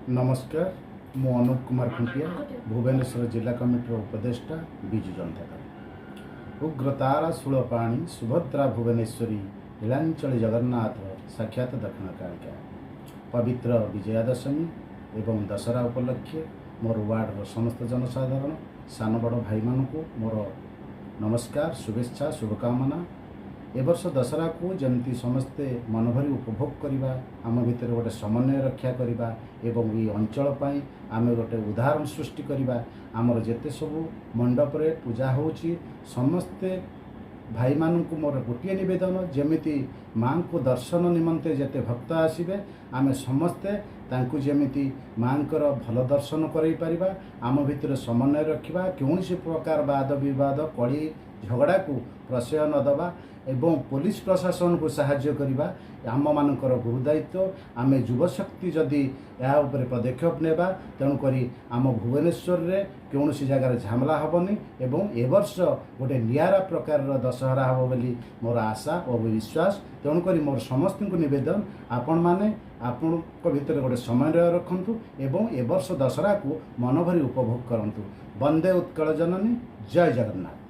ନମସ୍କାର, ମୁଁ ଅନୁପ କୁମାର ଖୁଣ୍ଟିଆ, ଭୁବନେଶ୍ୱର ଜିଲ୍ଲା କମିଟିର ଉପଦେଷ୍ଟା, ବିଜୁ ଜନତା ଦଳ। ଉଗ୍ରତାରା, ଶୂଳପାଣି, ସୁଭଦ୍ରା, ଭୁବନେଶ୍ୱରୀ, ନୀଳାଞ୍ଚଳୀ ଜଗନ୍ନାଥ, ସାକ୍ଷାତ ଦକ୍ଷିଣ କାଳିକା। ପବିତ୍ର ବିଜୟା ଦଶମୀ ଏବଂ ଦଶହରା ଉପଲକ୍ଷେ ମୋର ୱାର୍ଡ଼ର ସମସ୍ତ ଜନସାଧାରଣ, ସାନ ବଡ଼ ଭାଇମାନଙ୍କୁ ମୋର ନମସ୍କାର, ଶୁଭେଚ୍ଛା, ଶୁଭକାମନା। ଏ ବର୍ଷ ଦଶହରାକୁ ଯେମିତି ସମସ୍ତେ ମନଭରି ଉପଭୋଗ କରିବା, ଆମ ଭିତରେ ଗୋଟେ ସମନ୍ୱୟ ରକ୍ଷା କରିବା ଏବଂ ଏଇ ଅଞ୍ଚଳ ପାଇଁ ଆମେ ଗୋଟେ ଉଦାହରଣ ସୃଷ୍ଟି କରିବା। ଆମର ଯେତେ ସବୁ ମଣ୍ଡପରେ ପୂଜା ହେଉଛି, ସମସ୍ତେ ଭାଇମାନଙ୍କୁ ମୋର ଗୋଟିଏ ନିବେଦନ, ଯେମିତି ମାଆଙ୍କୁ ଦର୍ଶନ ନିମନ୍ତେ ଯେତେ ଭକ୍ତ ଆସିବେ, ଆମେ ସମସ୍ତେ ତାଙ୍କୁ ଯେମିତି ମାଆଙ୍କର ଭଲ ଦର୍ଶନ କରାଇ ପାରିବା। ଆମ ଭିତରେ ସମନ୍ୱୟ ରଖିବା, କୌଣସି ପ୍ରକାର ବାଦ ବିବାଦ, କଳି ଝଗଡ଼ାକୁ ପ୍ରଶ୍ରୟ ନ ଦେବା ଏବଂ ପୋଲିସ ପ୍ରଶାସନକୁ ସାହାଯ୍ୟ କରିବା ଆମମାନଙ୍କର ଗୁରୁ ଦାୟିତ୍ୱ। ଆମେ ଯୁବଶକ୍ତି ଯଦି ଏହା ଉପରେ ପଦକ୍ଷେପ ନେବା, ତେଣୁକରି ଆମ ଭୁବନେଶ୍ୱରରେ କୌଣସି ଜାଗାରେ ଝାମେଲା ହେବନି ଏବଂ ଏ ବର୍ଷ ଗୋଟେ ନିଆରା ପ୍ରକାରର ଦଶହରା ହେବ ବୋଲି ମୋର ଆଶା ଓ ବିଶ୍ୱାସ। ତେଣୁକରି ମୋର ସମସ୍ତଙ୍କୁ ନିବେଦନ, ଆପଣମାନେ ଆପଣଙ୍କ ଭିତରେ ଗୋଟେ ସମନ୍ୱୟ ରଖନ୍ତୁ ଏବଂ ଏ ବର୍ଷ ଦଶହରାକୁ ମନଭରି ଉପଭୋଗ କରନ୍ତୁ। ବନ୍ଦେ ଉତ୍କଳ ଜନନୀ, ଜୟ ଜଗନ୍ନାଥ।